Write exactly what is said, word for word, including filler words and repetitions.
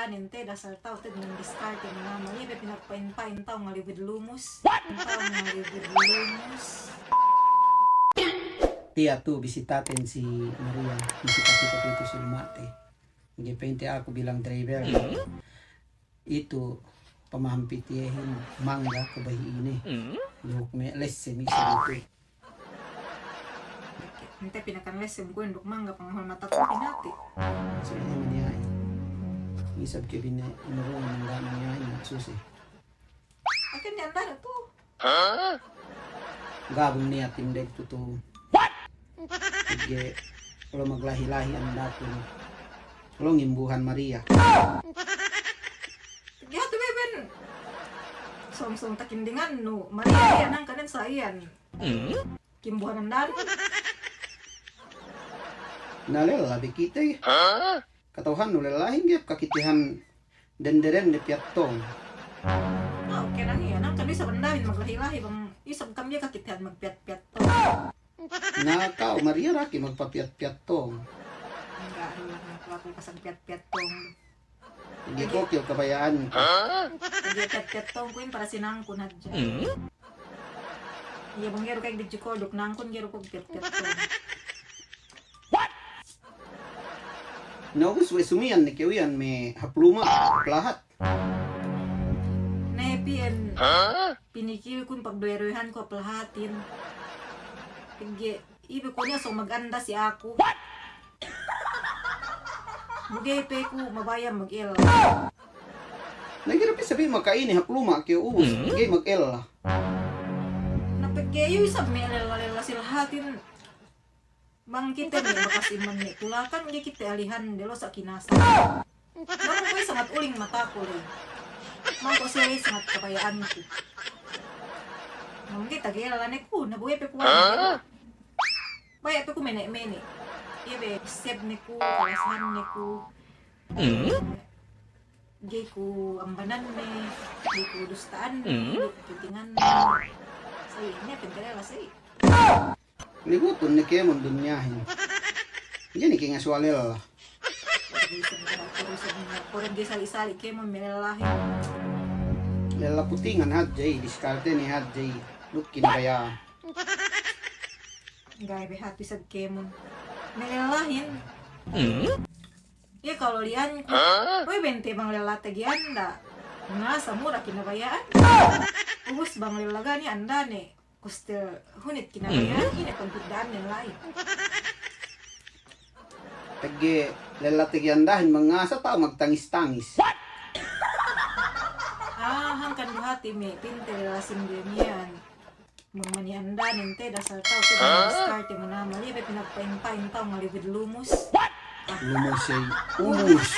Ante dasal tau te'ed mandiskarte manamal, iye pe pinagpa'in-pa'in tau ngalibid lumus. Tau ngalibid lumus. Tiya' tu bisitaten si Maria, bisita kite tu si luma'te. Ga'i pa'inte aku bilang driver. Itu pamaham pitiyehin mangga kabahi'ine. Duk me' lessem isab itu. Ante pinakan lessem kuwe' duk mangga pangahul mataku pinati. Sine maniya'in. Isab ke bine inurungan mangga maniya'in na suse. Akin niya' andana tu. Gabung niya' tindeg tu tu. Pegge' lu maglahi-lahi andakun. Lu ngimbuhan Maria. Pegge' hatu beben. Sōng-sōng takindingannu Maria iyan hangkan sa iyan. Kimbuhan andanun. Na lella bi kite. Kata'uhannu lellahin ga'i kakitehan dende-dende piyattong. Oke, nang iyan, nang kan isab andahin maglahi-lahi bang isab kam iye kakitehan magpiyat-piyattong. Na ka'u Maria daki magpapiyat-piyattong. Ga' du, aku, aku pasang piyat-piyattong. Ga'i ko' kew kabaya'an. Pegge' piyat-piyattong kuwe' para si nangkun hadja. Iye bang ga'i du ka'ek video call duk nangkun ga'i du ko' piyat-piyattong. Na ubus we' sumiyan ne kew iyan me' hap luma', hap lahat. Ne piyen pinikilkun pagduwe-duwehanku hap lahatin. Pegge' iye be kuwe' niya' sōng maganda si aku. Bu ga'i pe ku mabaya' magella. Na ga'i du pe sabi maka'ine hap luma' kew ubus ga'i magella. Na pegge' iyu isab me' lella-lella si lahatin. Bang kite me' bakas iman me' tulakan, ga'i kite alihan de losa' kinasa. Namu kuwe' sangat uling mataku ley. Mangko' siye ley sangat kabaya'anku. Namu ga'i tagella ne ku, na bu ga'i pe ku baya' pe ku mene'-mene'. Iye be seb ne ku, kalasahan ne ku. Ga'i ku ambanan ne, ga'i ku dusta'an ne, ga'i ku pitingan ne. Sa'i, ne pentelella sa'i. Libutun ne kēmon dunyahin. Ga'i ne ke ngasuwa lella. Koran ga'i sali'-sali' kēmon me' lellahin. Lella putingan hadja i, diskarte ne hadja i. Duk kinabaya'an. Ga'i be hatu isab kēmon me' lellahin. Iye kalau li'anku, we' bente bang lella tegi anda. Ngasa mura kinabaya'an. Ubus bang lella ga' niya' andane. Kustel hunit kinabaya'an, ine pagbidda'annen la'i. Pegge' lella tegi andahin mangasa ta'u magtangis-tangis. Ah, hangkan du hati me' pinte lella sinduwe miyan. Bang mani andanen te dasal ta'u te bang diskarte manamal, iye be pinagpa'in-pa'in ta'u ngalibid lumus. Lumus ey, umus.